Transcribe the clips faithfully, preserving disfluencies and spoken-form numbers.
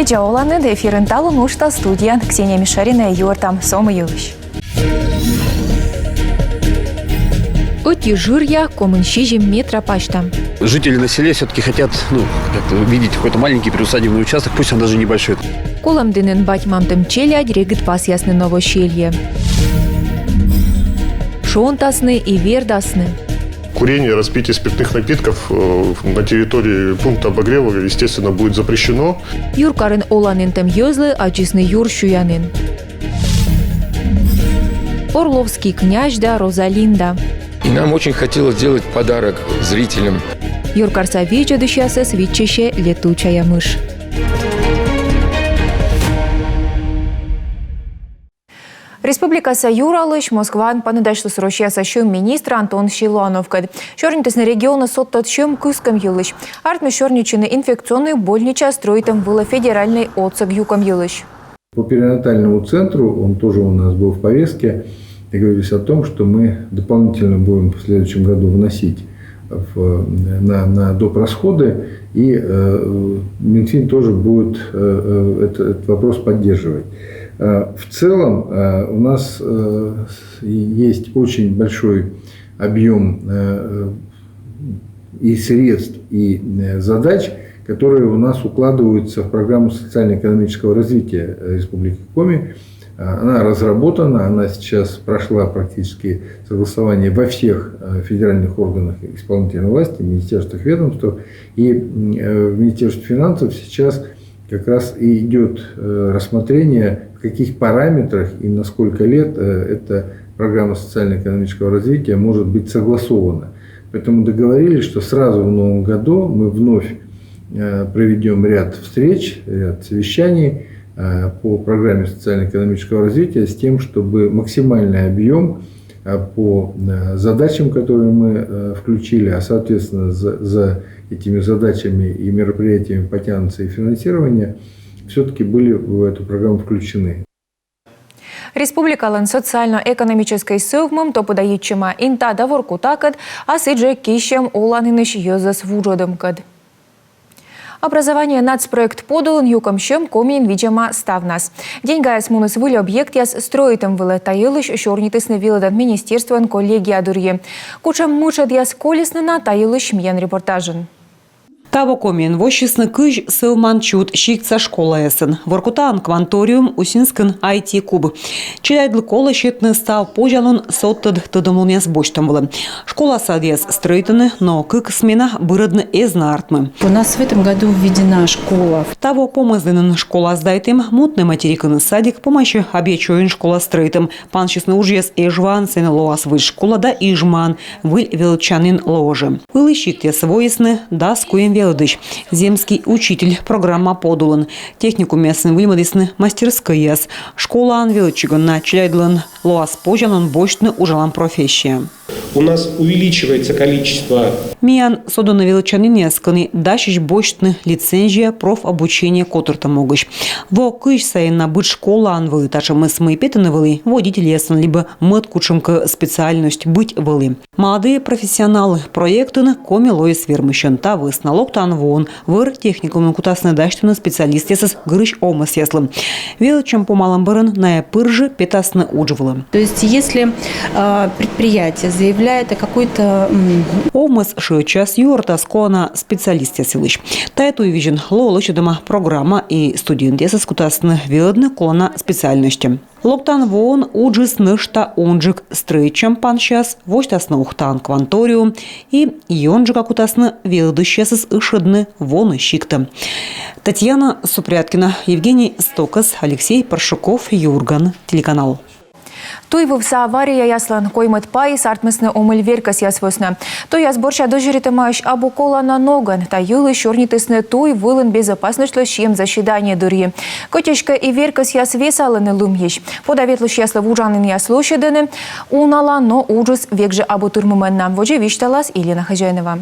Видза оланныд! Эфирын «Талун» уджтас, студияын Ксения Мишарина. Юӧртам со мый йылысь. Ӧти жыръя комын сизим метра пасьта. Жители на селе всё-таки хотят, ну, как-то видеть какой-то маленький приусадебный участок, пусть он даже небольшой. Кулӧмдінын бать-мамтӧм челядь регыд пасъясны новоселье. Шонтасны и вердасны. Курение, распитие спиртных напитков, э, на территории пункта обогрева, естественно, будет запрещено. Юркарын оланінтӧм йӧзлы аддзисны юр сюянін. Орловский князь да Розалинда. И нам очень хотелось сделать подарок зрителям. Юркарса видзӧдысьясӧс виччысьӧ летучая мышь. Республикаса юралысь Москваын паныдасьліс Россияса сьӧм министр Антон Силуановкӧд. Сёрнитісны регионӧ содтӧд сьӧм кыскӧм йылысь. Артмис сёрнитчыны инфекционнӧй больнича стрӧитӧм вылӧ федеральнӧй отсӧг юкӧм йылысь. По перинатальному центру, он тоже у нас был в повестке, и говорилось о том, что мы дополнительно будем в следующем году вносить в, на, на доп. Расходы, и, э, Минфин тоже будет, э, э, этот, этот вопрос поддерживать. Э, в целом, э, у нас, э, с-, есть очень большой объем, э, э, и средств, и, э, задач, которые у нас укладываются в программу социально-экономического развития, э, Республики Коми. А, она разработана, она сейчас прошла практически согласование во всех, э, федеральных органах исполнительной власти, министерствах, ведомствах. И, м, э, в Министерстве финансов сейчас как раз и идёт, э, рассмотрение, в каких параметрах и на сколько лет, э, эта программа социально-экономического развития может быть согласована. Поэтому договорились, что сразу в новом году мы вновь, э, проведём ряд встреч, ряд совещаний, э, по программе социально-экономического развития с тем, чтобы максимальный объём, э, по, э, задачам, которые мы, э, включили, а, соответственно, за, за этими задачами и мероприятиями потянутся и финансирование, всё-таки были в эту программу включены. Республикалӧн социально-экономическӧй сӧвмӧм топыда йитчӧма Инта да Воркутакӧд, а сідзжӧ киссьӧм оланінысь йӧзӧс вуджӧдӧмкӧд. «Образование» нацпроект подулын юкӧм сьӧм Комиын видзӧма ставнас. Деньгаяс муніс выль объектъяс стрӧитӧм вылӧ. Та йылысь сёрнитісны велӧдан министерствоын коллегия дырйи. Кутшӧм мытшӧдъяс колисны на, та йылысь миян репортажын. Таво Комиын воссисны кызь сӧвман чут сиктса школаясын. Воркутаын кванториум, Усинскын ай ти-куб. Челядьлы колӧ сетны став позянлун содтӧд тӧдӧмлунъяс босьтӧм вылӧ. Школа-садъяс стрӧитӧны, но кык смена бырӧдны эз на артмы. У нас в этом году введена школа. Таво помӧсдінын школа сдайтім, Мутнӧй Материкын садик, помасьӧ Абъячойын школа стрӧитӧм. Пансисны уджъяс Эжваын, сэн лоас выль школа, да Ижмаын выль велӧдчанін лоӧ жӧ. Вылыс сиктъясӧ воисны дас куим велӧдысь «Земский учитель» программа подулын. Техникумъясын выльмӧдісны мастерскӧйяс. Школаын велӧдчигӧн на челядьлӧн лоас позянлун босьтны уджалан профессия. У нас увеличивается количество. Миян содӧны велӧдчанінъяс, кӧні дасьӧсь босьтны лицензия профобучение котыртӧм могысь. Во кызь сайын на быд школаын вӧлі татшӧмыс, мый петӧны вӧлі водительяслӧн либӧ мӧд кутшӧмкӧ специальность быть вӧлі. «Молодые профессионалы» проектын Коми лоис вермысьӧн. Та вӧсна локтан воын вӧр техникумын кутасны дасьтыны специалистъясӧс гырысь овмӧсъяслы. Велӧдчӧм помалӧм бӧрын найӧ пыр жӧ петасны удж вылӧ. То есть, если, э, предприятие заявляет о какой-то, м... Овмӧс шыӧдчас юӧртас колана специалистъяс йылысь. Тайӧ туйвизьын лоӧ лӧсьӧдӧма программа, и студентъясӧс кутасны велӧдны колана специальностьӧ. Локтан воын уджыс нӧшта унджык: стрӧитчӧм пансяс восьтасны Ухтаын кванториум и ёнджыка кутасны велӧдысьясӧс ышӧдны воны сиктӧ. Татьяна Супряткина, Евгений Стокас, Алексей Паршуков, «Юрган» телеканал. Туй вывса аварияяслӧн коймӧд пайыс артмисны омӧль веркӧсъяс вӧсна. Туйяс бӧрся дӧзьӧритӧмаӧсь абу колана ногӧн. Та йылысь сёрнитісны туй вылын безопасностьлӧн сиӧм заседание дырйи. Кӧть эськӧ и веркӧсъяс весалӧны лымйысь. Пода ветлысьяслы вуджанінъяс лӧсьӧдӧны унала, но уджыс век жӧ абу тырмымӧн на. Водзӧ висьталас Елена Хозяинова.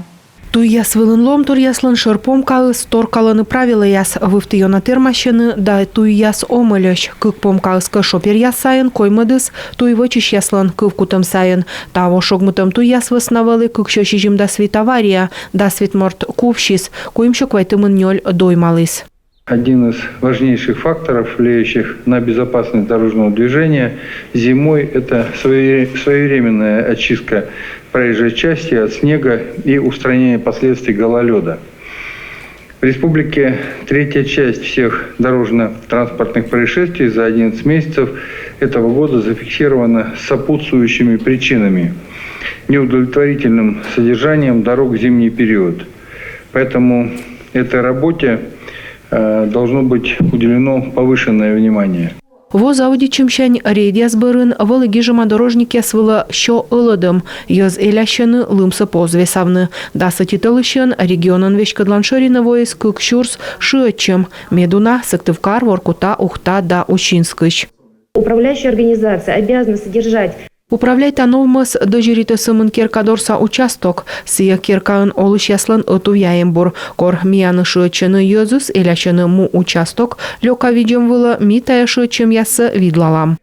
Туйяс вылын лоӧмторъяслӧн шӧр помкаыс торкалӧны правилӧяс. Вывті ёна тэрмасьӧны, да туйяс омӧльӧсь. Кык помкаыс кӧ шоперъяс сайын, коймӧдыс — туй вӧчысьяслӧн кывкутӧм сайын. Таво шогмытӧм туйяс вӧсна вӧлі кыксё сизимдас вит авария, дас вит морт кувсис, куимсё квайтымын нёль доймаліс. Один из важнейших факторов, влияющих на безопасность дорожного движения зимой, это своевременная очистка проезжей части от снега и устранение последствий гололеда. В республике третья часть всех дорожно-транспортных происшествий за одиннадцать месяцев этого года зафиксирована с сопутствующими причинами, неудовлетворительным содержанием дорог в зимний период. Поэтому этой работе должно быть уделено повышенное внимание. Во заводитчӧмсянь рейдъяс бӧрын вӧлі гижӧма дорожникъяс вылӧ сё ӧлӧдӧм, йӧз элясьӧны лымсӧ поз весавны. Дас ӧти тӧлысьӧн регионӧн веськӧдлан шӧринӧ воис кык сюрс шыӧдчӧм. Медуна Сыктывкар, Воркута, Ухта да Усинскысь. Управляющая организация обязана содержать Управляйтан овмӧс дӧзьӧритӧ сӧмын керка дорса участок. Сійӧ керкаын олысьяслӧн ӧтувъя эмбур. Кор миянӧ шыӧдчӧны йӧзыс, элясьӧны му участок лёка видзӧм вылӧ, ми тайӧ шыӧдчӧмъяссӧ видлалам.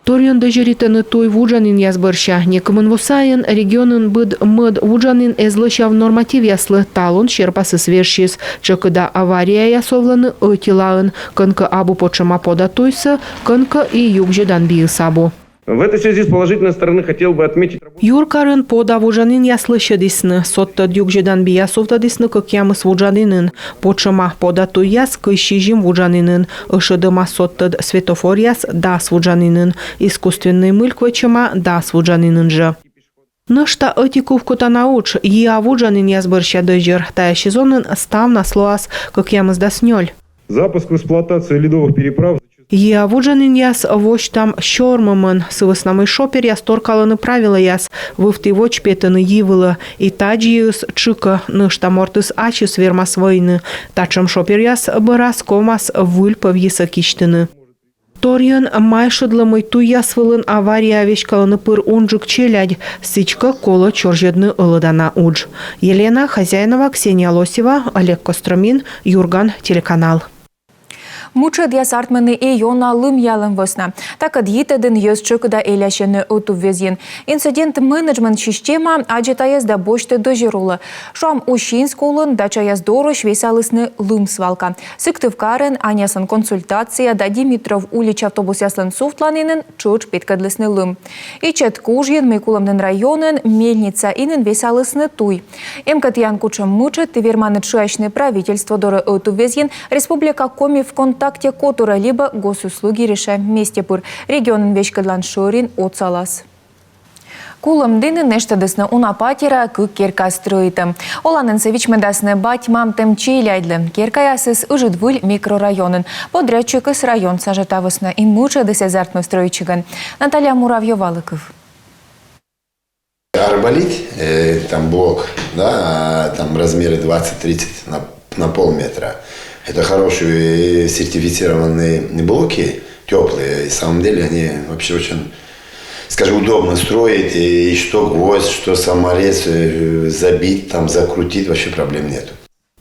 Торйӧн дӧзьӧритӧны туй вуджанінъяс бӧрся. Некымын во сайын регионын быд мӧд вуджанін эз лӧсяв нормативъяслы, талун серпасыс вежсис. Тшӧкыда аварияяс овлӧны ӧтилаын: кӧнкӧ абу потшӧма пода туйсӧ, кӧнкӧ и югзьӧдан биыс абу. В этой связи с положительной стороны хотел бы отметить Юркарын пода вуджанінъяс лӧсьӧдісны. Содтӧд югзьӧдан бияс увтӧдісны кӧкъямыс вуджанінын. Потшӧма пода туйяс кызь сизим вуджанінын. Ӧшӧдӧма содтӧд светофоръяс дас вуджанінын. Искусственнӧй мыльк вӧчӧма дас вуджанінын жӧ. Нӧшта ӧти кывкутана удж — йиа вуджанінъяс бӧрся дӧзьӧр. Тайӧ сезонын ставнас лоас кӧкъямысдас нёль. Запуск в эксплуатацию ледовых переправ. Йиа вуджанінъяс восьтам сёрмӧмӧн, сы вӧсна мый шоперъяс торкалӧны правилӧяс, вывті водз петӧны йи вылӧ. И тадз йиыс тшыкӧ, нӧшта мортыс ачыс вермас вӧйны. Татшӧм шоперъяс бӧрас ковмас выль пӧв йисӧ кисьтыны. Торйӧн майшӧдлӧмӧй туйяс вылын аварияӧ веськалӧны пыр унджык челядь. Сідзкӧ, колӧ чорзьӧдны ӧлӧдана удж. Елена Хозяинова, Ксения Лосева, Олег Костромин, «Юрган» телеканал. Мытшӧдъяс артмӧны и ёна лымъялӧм вӧсна. Такӧд йитӧдын йӧз тшӧкыда элясьӧны ӧтуввезйын. Инцидент-менеджмент система аддзӧ тайӧс да босьтӧ дӧзьӧр улӧ. Шуам, Усинск улын дачаяс дорысь весалісны лым свалка. Сыктывкарын Аняслӧн консультация да Димитров улич автобусъяслӧн сувтланінын тшӧтш петкӧдлісны лым. Ичӧт кужйын, мый Кулӧмдін районын Мельница инын весалісны туй. Эм кӧ тіян кутшӧм мытшӧд, ті верманныд шыасьны правительство дорӧ ӧтуввезйын, Республика Коми ВКонтакте котырӧ либӧ Госуслуги решаем месте пыр. Регионӧн веськӧдлан шӧрин отсалас. Кулӧмдінын нӧшта дасны уна патераӧ кык керка стрӧитӧм. Оланінсӧ вичмӧдасны бать-мамтӧм челядьлы. Керкаясыс ыджыд выль микрорайонын. Подрядчикыс район сажӧ, та вӧсна и мытшӧдыс эз артмы стрӧитчигӧн. Наталья Муравьёвалы кыв. Арболит, э, там блок, да, а там размеры двадцать-тридцать на, на полметра. Это хорошие, э, сертифицированные блоки, теплые. И в самом деле они вообще очень, скажем, удобно строить. И что гвоздь, что саморез, э, забить, там, закрутить, вообще проблем нету.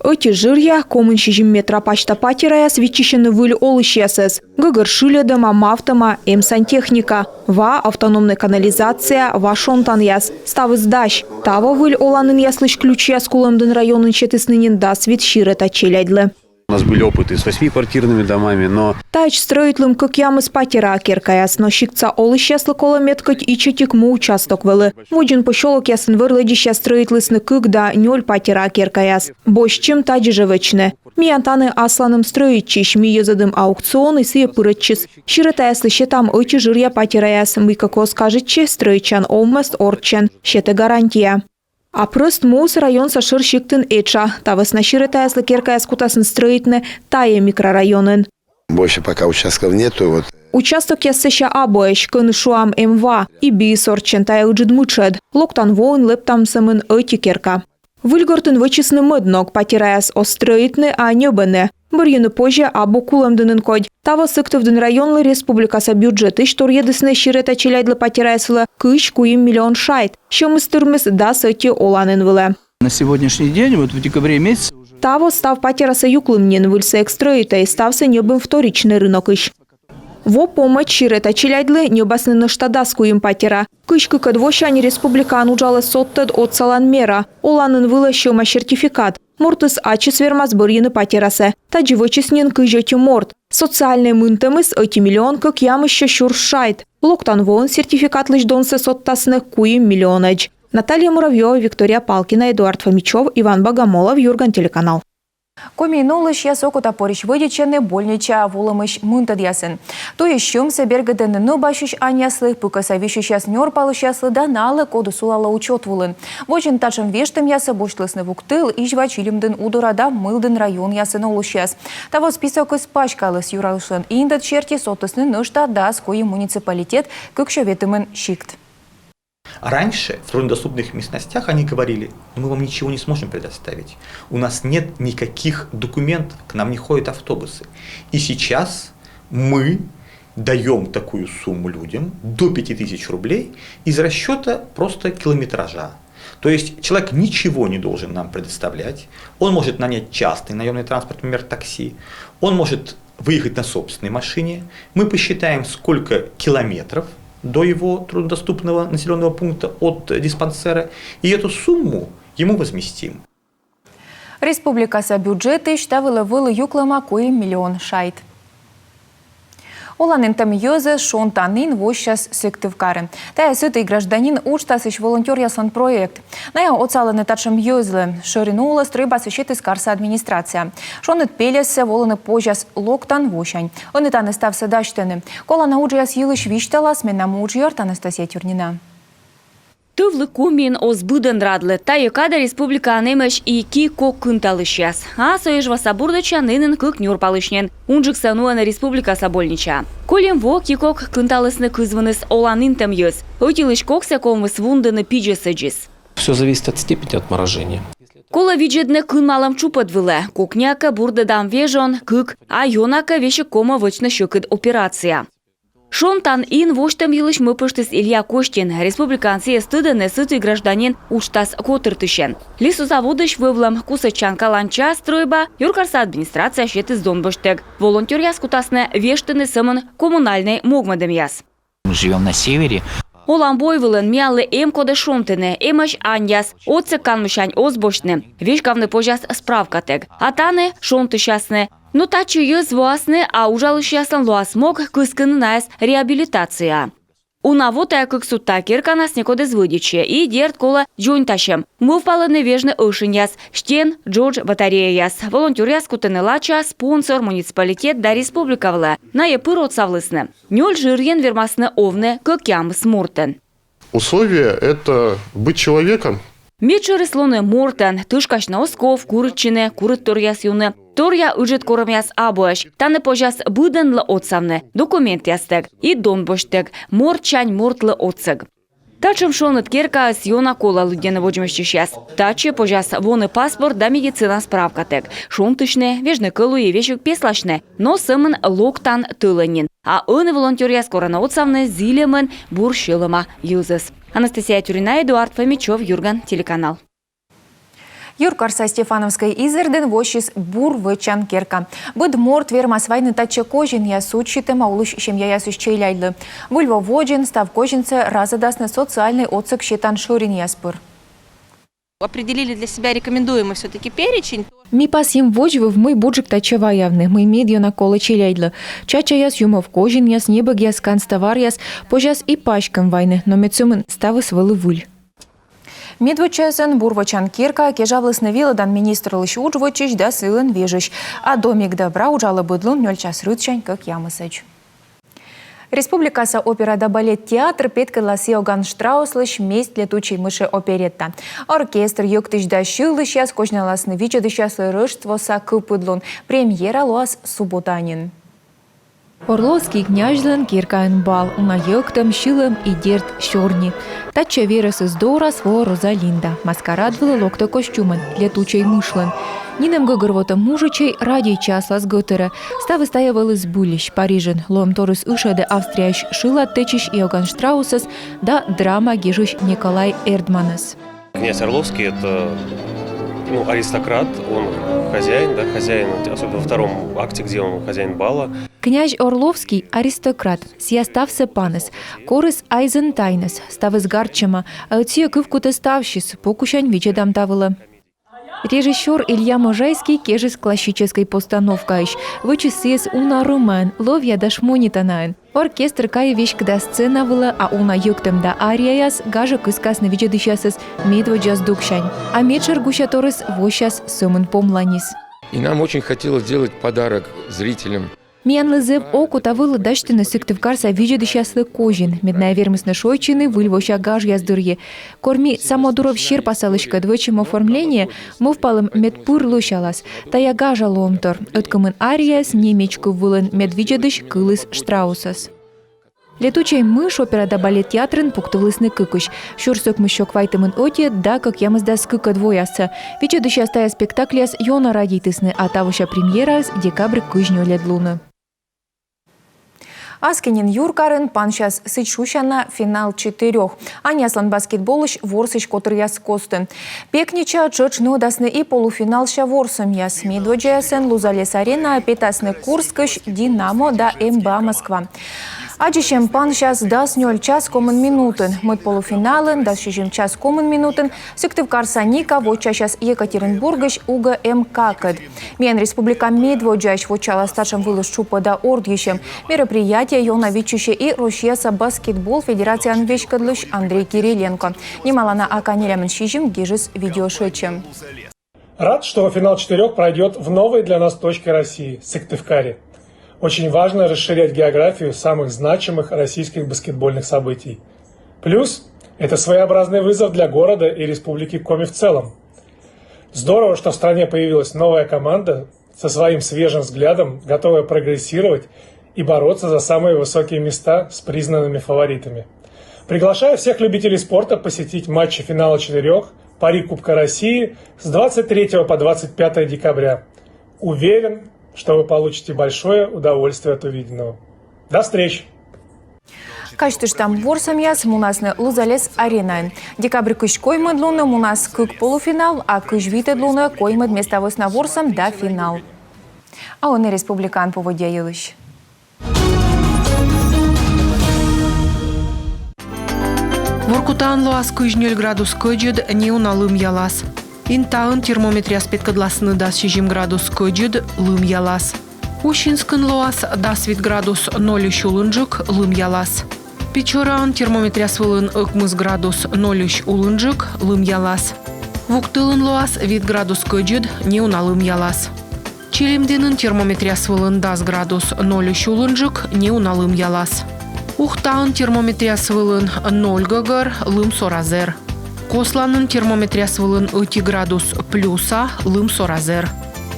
Ӧти жыръя, комын сизим метра пасьта патераяс виччысьӧны выль олысьясӧс. Гӧгӧр шыльӧдӧма, мавтӧма, эм сантехника. Ва автономнӧй канализация, ва шонтанъяс. Ставыс дась. Таво выль оланінъяслысь ключьяс Кулӧмдін районын сетісны нин дас вит сирӧта челядьлы. У нас были опыты с восьмиквартирными домами, но Таӧдз стрӧитлім кӧкъямыс патера керкаяс, но сиктса олысьяслы колӧ, мед кӧть ичӧтик му участок вӧлі. Водзын посёлокъясын вӧр лэдзысьяс стрӧитлісны кык да нёль патера керкаяс. Босьтчим тадзи жӧ вӧчны. Миян тані асланым стрӧитчысь, ми йӧзӧдім аукцион, и сійӧ пырӧдчис. Сирӧтаяслы сетам ӧти жыръя патераяс, мыйкӧ кӧ оз кажитчы, стрӧитчан овмӧс орччӧн, сетӧ гарантия. А прӧст муыс районса шӧр сиктын этша. Та вӧсна сирӧтаяслы керкаяс кутасны стрӧитны тайӧ микрорайонын. Больше пока участков нету, вот. Участокъяс сэсся абуӧсь, кӧні, шуам, эм ва, и биыс орччӧн, тайӧ ыджыд мытшӧд. Локтан воын лэптам сӧмын ӧти керка. Выльгортын вӧчисны мӧд ног: патераяс оз стрӧитны, а ньӧбӧны. Бӧрйыны позьӧ абу Кулӧмдінын кодь. Таво Сыктывдін районлы республикаса бюджетысь торйӧдісны сирӧта челядьлы патераяс вылӧ кызь куим миллион шайт. Сьӧмыс тырмис дас ӧти оланін вылӧ. На сегодняшний день, вот в декабре месяце, Таво став патерасӧ юклім нин, выльсӧ эг стрӧитӧй, ставсӧ ньӧбим вторичнӧй рынокысь. Во помӧдз сирӧта челядьлы ньӧбасны нӧшта дас куим патера. Кызь кыкӧд восянь республикаын уджалӧ содтӧд отсалан мера. Оланін вылӧ сьӧма сертификат. Мортыс ачыс вермас бӧрйыны патерасӧ. Тадзи вӧчис нин кызь ӧти морт. Социальнӧй мынтӧмыс ӧти миллион кӧкъямыссё сюрс шайт. Локтан воын сертификатлысь донсӧ содтасны куим миллионӧдз. Наталья Муравьёва, Виктория Палкина, Эдуард Фомичёв, Иван Богомолов, «Юрган» телеканал. Комиын олысьяс окотапырысь вӧдитчӧны больничаӧ волӧмысь мынтӧдъясын. Туйысь сьӧмсӧ бергӧдӧны нӧбасьысь аньяслы, пыкӧса висьысьяс нёрпалысьяслы да налы, коді сулалӧ учёт вылын. Водзын татшӧм вештӧмъяссӧ босьтлісны Вуктыл, Изьвач, Ильмдін, Удора да Мылдін районъясын олысьяс. Таво списокыс паськаліс. Юралысьлӧн индӧд серти содтісны нӧшта дас куим муниципалитет, кыксё ветымын сикт. Раньше в труднодоступных местностях они говорили: «Ну, мы вам ничего не сможем предоставить. У нас нет никаких документов, к нам не ходят автобусы». И сейчас мы даём такую сумму людям, до пяти тысяч рублей, из расчёта просто километража. То есть человек ничего не должен нам предоставлять. Он может нанять частный наёмный транспорт, например, такси. Он может выехать на собственной машине. Мы посчитаем, сколько километров до его труднодоступного населённого пункта от диспансера, и эту сумму ему возместим. Республикаса бюджетысь та вылӧ вӧлі юклӧма куим миллион шайт. Оланінтӧм йӧзӧс «Шонтан ин» восьтчас Сыктывкарын. Тайӧ «Сытый гражданин» уджтасысь волонтёръяслӧн проект. Найӧ отсалӧны татшӧм йӧзлы. Шӧринуолӧ стрӧйбасӧ сетіс карса администрация. Шоныд пельӧссӧ волыны позяс локтан восянь. Ӧні тані ставсӧ дасьтӧны. Колана уджъяс йылысь висьталас менам уджъёрт Анастасия Тюрнина. Тӧвлы Комиын оз быдӧн радлы. Тайӧ кадӧ республикаын эмӧсь и ки-кок кынталысьяс. А со Эжваса бурдӧдчанінын кык нёрпалысь нин. Унджыксӧ нуӧны республикаса больничаӧ. Кольӧм во ки-кок кынталысны кызвыныс оланінтӧм йӧз. Ӧтилысь коксӧ ковмис вундыны пидзӧсӧдзыс. Всё зависит от степени отморожения. Колӧ видзӧдны кынмалӧм тшупӧд вылӧ. Кокниа кӧ, бурдӧдам вежон, кык, а ёна кӧ, весиг ковмӧ вӧчны сьӧкыд операция. «Шонтан ин» восьтӧм йылысь мӧвпыштіс Илья Костин, республикаын сійӧс тӧдӧны «Сытый гражданин» уджтас котыртысьӧн. Лесозаводысь вӧвлӧм, кусӧдчан каланча, стрӧйба, юркарса администрация сетіс дон босьттӧг. Волонтёръяс кутасны вештыны сӧмын коммунальнӧй могмӧдӧмъяс. Мы живём на севере. Олам буйвылын, миянлы эм кодӧс шонтыны, эмӧсь аньяс, отсӧг канмысянь оз босьтны, веськавны позяс справкатӧг. А тані шонтысясны. Но татчӧ йӧз воасны, а уджалысьяслӧн лоас мог кыскыны найӧс реабилитацияӧ. Уна во тайӧ кык судта керканас некод эз вӧдитчы, и, дерт, колӧ дзоньтасьӧм. Мӧвпалӧны вежны ӧшиньяс, стен, джодж батареяяс. Волонтёръяс кутӧны лача, спонсор, муниципалитет да республика вылӧ. Найӧ пыр отсавлісны. Нёль жырйын вермасны овны кӧкъямыс мортӧн. Условие — это быть человеком. Медшӧрыс — лоны мортӧн, тышкасьны оз ков, куритчыны, курыдторъяс юны. Торъя ыджыд корӧмъяс абуӧсь. Тані позяс быдӧнлы отсавны, документъястӧг и дон босьттӧг, мортсянь мортлы отсӧг. Татшӧм шоныд керкаыс ёна колӧ, лыддьӧны водзмӧстчысьяс. Татчӧ позяс воны паспорт да медицина справкатӧг, шонтысьны, вежны кӧлуй и весиг песласьны, но сӧмын локтан тӧлӧн нин. А ӧні волонтёръяс корӧны отсавны зільӧмӧн бур сьӧлӧма йӧзӧс. Анастасия Тюрина, Эдуард Фомичёв, «Юрган» телеканал. Юркарса Стефановскӧй изэрдын воссис бур вӧчан керка. Быд морт вермас вайны татчӧ козинъяс, судз сетӧма олысь семьяясысь челядьлы. Выль во водзын став козинсӧ разӧдасны социальнӧй отсӧг сетан шӧринъяс пыр. Определили для себя рекомендуемый всё-таки перечень. Ми пасйим водзвыв, мый бурджык татчӧ ваявны, мый медъёна колӧ челядьлы. Чачаяс, юмов козинъяс, небӧгъяс, канцтоваръяс, позяс и паськӧм вайны, но мед сӧмын ставыс вӧлі выль. Медводдзаысь бур вӧчан керкаӧ кежавлісны велӧдан министрлысь удж вӧчысь да сылӧн вежысь. А «Домик добра» уджалӧ быд лун нёль час рытсянь кӧкъямысӧдз. Республикаса опера да балет театр петкӧдлас Иоганн Штрауслысь «Месть летучей мыши» оперетта. Оркестр, йӧктысь да сьылысьяс козьналасны видзӧдысьяслы Рӧштвоса кыпыдлун. Премьера лоас суббота нин. Орловский князьлӧн керкаын бал, уна йӧктӧм, сьылӧм и, дерт, сёрни. Татчӧ верӧсыс Дорас воӧ Розалинда. Маскарад вылӧ локтӧ костюмӧн, летучӧй мышлӧн. Нинӧм гӧгӧрвотӧм мужичӧй радейтчӧ аслас гӧтырӧ. Ставыс тайӧ вӧлі збыльысь. Парижын лоӧмторйыс ышӧдӧ Австрияысь шылад тэчысь Иоганн Штраусӧс да драма гижысь Николай Эрдманӧс. Князь Орловский — это, ну, аристократ, он хозяин, да, хозяин, особенно во втором акте, где он хозяин бала. Князь Орловский — аристократ, сійӧ ставсӧ панӧс, корис айзӧн тайнӧс, ставыс гартчӧма, а ӧд сійӧ кывкутӧ ставсьыс, покусянь видзӧдам та вылӧ. Режиссёр Илья Можайский кежис классической постановкаысь. Вӧчис сійӧс уна рӧмаӧн, ловъя да шмонитанаӧн. Оркестр кайӧ веськыда сцена вылӧ, а уна йӧктӧм да арияяс гажӧ кыскасны видзӧдысьясӧс медводдза здуксянь. А медшӧр гусяторйыс восяс сӧмын помланьыс. И нам очень хотелось сделать подарок зрителям. Миянлы зэв окота вӧлі дасьтыны Сыктывкарса видзӧдысьяслы козин, мед найӧ вермисны шойччыны выль вося гажъяс дырйи. Кор ми Самодуров серпасалыськӧд вӧчим оформление, мӧвпалім, мед пыр лӧсялас. Тайӧ гажа лоӧмтор. Ӧткымын арияыс немеч кыв вылын, мед видзӧдысь кыліс Штраусӧс. «Летучая мышь» опера да балет театрын пуктывлісны кыкысь. Сюрс ӧкмыссё квайтымын ӧтиӧд да кӧкъямысдас кыкӧд воясӧ. Видзӧдысьяс тайӧ спектакльяс ёна радейтісны, а тавося премьераыс декабрь кызь нёльӧд лунӧ. Аски нин юркарын пансяс сідз шусяна «Финал четырёх». Аньяслӧн баскетболысь ворсысь котыръяс костын. Пекничаӧ тшӧтш нуӧдасны и полуфинался ворсӧмъяс. Медводдзаясӧн «Лузалес Аренаӧ» петасны Курскысь «Динамо» да «МБА Москва». Аддзысьӧм пансяс дас нёль час комын минутын. Мӧд полуфиналын дас сизим час комын минутын Сыктывкарса «Ника» вочасяс Екатеринбургысь УГМК-кӧд. Миян республика медводдзаысь вочалас татшӧм вылыс тшупӧда ордйысьӧм. Мероприятие ёна виччысьӧ и Россияса баскетбол федерацияӧн веськӧдлысь Андрей Кириленко. Нималана «АК нелямын сизим» гижис видеошӧчӧм. Рад, что «Финал четырёх» пройдёт в новой для нас точке России — Сыктывкаре. Очень важно расширять географию самых значимых российских баскетбольных событий. Плюс — это своеобразный вызов для города и Республики Коми в целом. Здорово, что в стране появилась новая команда со своим свежим взглядом, готовая прогрессировать и бороться за самые высокие места с признанными фаворитами. Приглашаю всех любителей спорта посетить матчи «Финала четырёх» пари Кубка России с двадцать третьего по двадцать пятое декабря. Уверен, что вы получите большое удовольствие от увиденного. До встречи! Казьтыштам, ворсӧмъяс мунасны «Лузалес Аренаын». Декабрь кызь коймӧд лунӧ мунас кык полуфинал, а кызь витӧд лунӧ коймӧд места вӧсна ворсӧм да финал. А ӧні республикаын поводдя йылысь. Воркутаын лоас кызь нёль градус кӧдзыд, неуна лымъялас. Интаын термометръяс петкӧдласны дас сизим градус кӧдзыд, лымъялас. Усинскын лоас дас вит градус, нольысь улынджык, лымъялас. Печораын термометръяс вылын ӧкмыс градус, нольысь улынджык, лымъялас. Вуктылын лоас вит градус кӧдзыд, неуна лымъялас. Чилимдінын термометръяс вылын дас градус, нольысь улынджык, неуна лымъялас. Ухтаын термометръяс вылын ноль гӧгӧр, лым сора зэр. Косланын термометръяс вылын ӧти градус, плюса, лым сора зэр.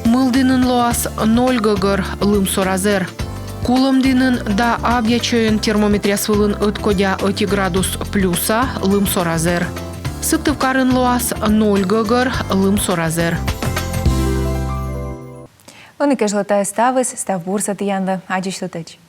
Мылдінын лоас ноль гӧгӧр, лым сора зэр. Кулӧмдінын да Абъячойын термометръяс вылын ӧткодя ӧти градус, плюса, лым сора зэр. Сыктывкарын лоас ноль гӧгӧр, лым сора зэр. Ӧні кежлӧ тайӧ ставыс. Став бурсӧ тіянлы. Аддзысьлытӧдз.